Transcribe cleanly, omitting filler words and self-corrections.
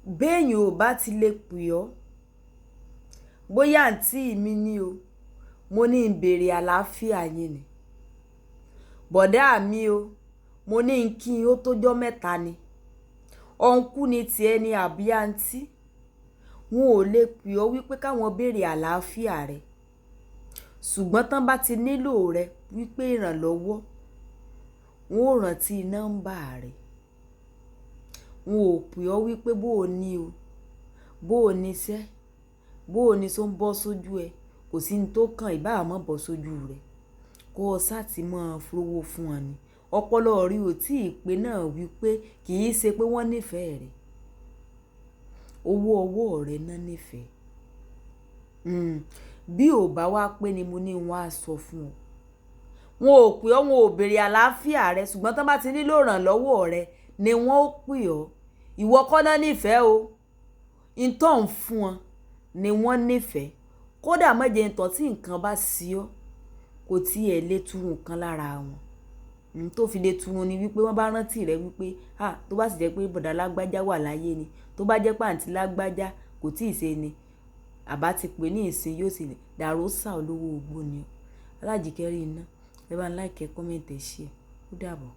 Béèyàn ò bá ti lè pè ọ́, bóyá àǹtí mi ni o, mo ní ń béèrè àlàáfíà yín ni. Bọ̀dá mi o, mo ní ń kí yín ó tójọ́ mẹ́ta ni. Ọ̀nkú ni tiẹ̀ ni àbí àǹtí. Wọn ò lè pè ọ́ wípé káwọn béèrè àlàáfíà rẹ. Ṣùgbọ́n tán bá ti nílò rẹ wípé ìrànlọ́wọ́, wọn ó rántí nọ́mbà rẹ. Wọn ò pè ọ́ wípé bó o ní o, bó o ní iṣẹ́, bó o ní ṣó ń bọ́ sójú ẹ, kò sí ní tó kàn ìbá mọ́ bọ́ sójú rẹ. Kó o sá ti máa fowó fún wọn ni. Ọpọlọ rí ò tí ì pé náà wípé kì í ṣe pé wọ́n nífẹ̀ẹ́ rẹ. Owó ọwọ́ rẹ náà nífẹ̀ẹ́. Bí ò bá wá pé ni mo ní wọ́n á sọ fún ọ. Wọn ò pè ọ́, wọn ò béèrè àlàáfíà rẹ, ṣùgbọ́n tán bá ti nílò ìrànlọ́wọ́ rẹ ni wọ́n ó pè ọ́. Ìwọ kọ́ náà nífẹ̀ẹ́ o. N tó ń fún wọn ni wọ́n nífẹ̀ẹ́. Kódà má jẹ ntọ́ tí nǹkan bá sí ọ, kò tí ẹ lè tú nǹkan lára wọn. N tó fi lè tú wọn ni wípé wọ́n bá rántí rẹ wípé, "à, tó bá sì jẹ́ pé bọ̀dá lágbájá wà láyé ni, tó bá jẹ́ pé àǹtí lágbájá kò tíì ṣe ni, àbá ti pè ní ìsìn yóò sì lè." Dàróṣà olówó ogbó ni o. Alájìkẹ́ rí iná. Ẹ bá ń like, comment, ẹ share. Ó dàbọ̀.